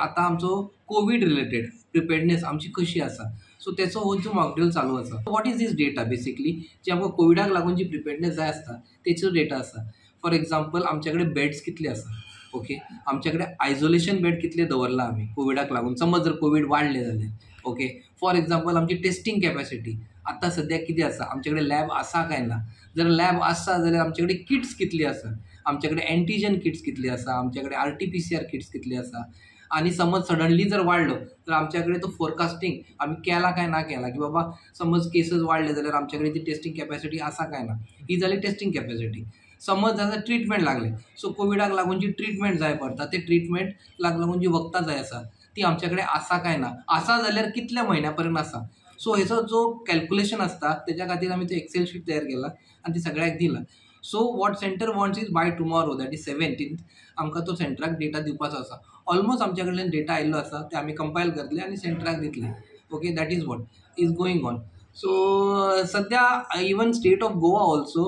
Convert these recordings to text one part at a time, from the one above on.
आतां आमचो Covid related preparedness आमची कशी आसा, सो तेचो हो जो मॉकड्रील चालू आसा. What is this data basically, जी आमकां कोविडाक लागून जी प्रिपेडनेस जाय आसता तेचो डेटा आसा. फॉर एग्जाम्पल आमचे कडेन बेड्स कितले आसा, ओके, आमचे कडेन आयसोलेशन बेड कितले दवरला आमी कोविडाक लागून, समज जर कोवीड वाडले जाल्यार, ओके. फॉर एग्जाम्पल आमची टेस्टिंग कॅपॅसिटी आतां सद्याक कितें आसा, आमचे कडेन लॅब आसा काय ना, जर लॅब आसा जाल्यार आमचे कडेन किट्स कितली आसा, आमचे कडेन एंटीजन किट्स कितली आसा, आमचे कडेन RT-PCR kits कितली आसा. आनी समज सडनली जर वाडलो तर आमच्या कडेन तो फोरकास्टींग आमी केला काय ना केला, की बाबा समज केसीस वाडले जाल्यार आमच्या कडेन ती टेस्टिंग कॅपॅसिटी आसा काय ना, ही जाली टेस्टिंग कॅपॅसिटी. समज जाल्यार ट्रिटमेंट लागले, सो कोविडाक लागून जी ट्रिटमेंट जाय पडटा ते ट्रिटमेंट लागून जी वखदां जाय आसा ती आमच्या कडेन आसा काय ना, आसा जाल्यार कितल्या म्हयन्या पर्यंत आसा. सो हेचो जो कॅल्क्युलेशन आसता तेच्या खातीर आमी तो एक्सेल शीट तयार केला आनी ती सगळ्यांक दिला. So what centre wants is by tomorrow, that is 17th, आमकां तो सेंटराक डेटा दिवपाचो आसा. ऑलमोस्ट आमच्या कडल्यान डेटा आयिल्लो आसा, ते आमी कंपायल करतले आनी सेंटराक दितले. Okay, that is what is going on. So सद्या even state of Goa also,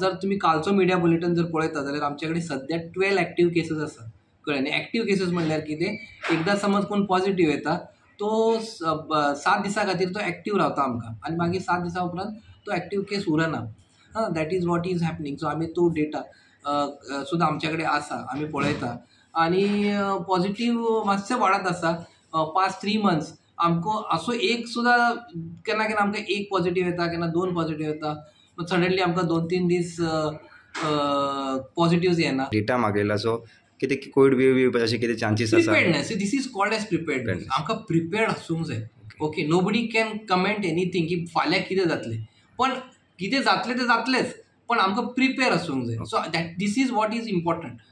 जर तुमी कालचो मिडिया बुलेटीन जर पळयता जाल्यार आमचे कडेन सद्या 12 एक्टीव केसीस आसा. कळ्ळें न्ही? एक्टीव केसीस म्हणल्यार कितें, एकदां समज कोण पॉझिटीव येता तो 7 दिसां खातीर तो एक्टीव रावता आमकां, आनी मागीर 7 दिसां उपरांत तो एक्टीव केस उरना. हां, that is what is happening. So आमी तो डेटा सुद्दां आमच्या कडेन आसा, आमी पळयता. आनी पॉझिटीव मातशें वाडत आसा. पास्ट 3 मंथ्स आमकां असो एक सुद्दां केन्ना केन्ना आमकां एक पॉझिटीव येता, केन्ना 2 पॉझिटीव येता, सडनली आमकां 2-3 दीस पॉझिटिव्ह येना. डेटा मागयला, सो कितें कोविड वेव येवपाचे अशें कितें चान्सीस आसा? Preparedness, this is called as preparedness. आमकां प्रिपेर्ड आसूंक जाय. Okay, nobody can comment anything की फाल्यां कितें जातलें, पण कितें जातलें तें जातलेंच, पण आमकां प्रिपेर आसूंक जाय. So that this is what is important.